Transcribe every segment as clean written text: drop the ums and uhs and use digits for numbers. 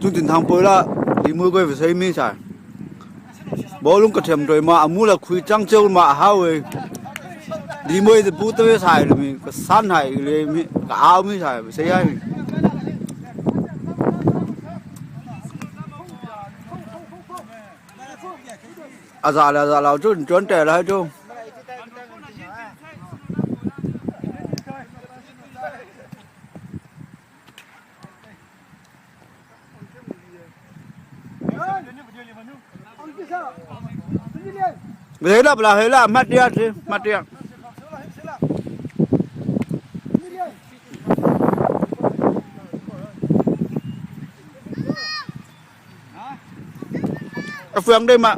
Chung tin thang poi la di mui koi sei mi sai. Bawlung ka thiam doi ma amu la khui chang cheu ma hau e. Di mui te pu te sai le mi ka san hai le mi ka au mi sai sei ai. A za la za lo chun chuan te la chu. Thế là là thế là mắt đi chứ mắt đi. A phương đây mà.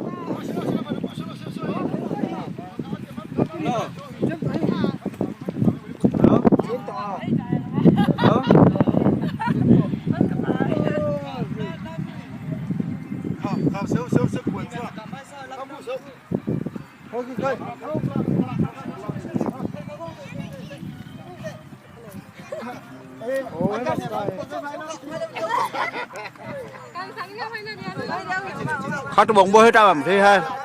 Kha tu bong bo he ta bam thi ha.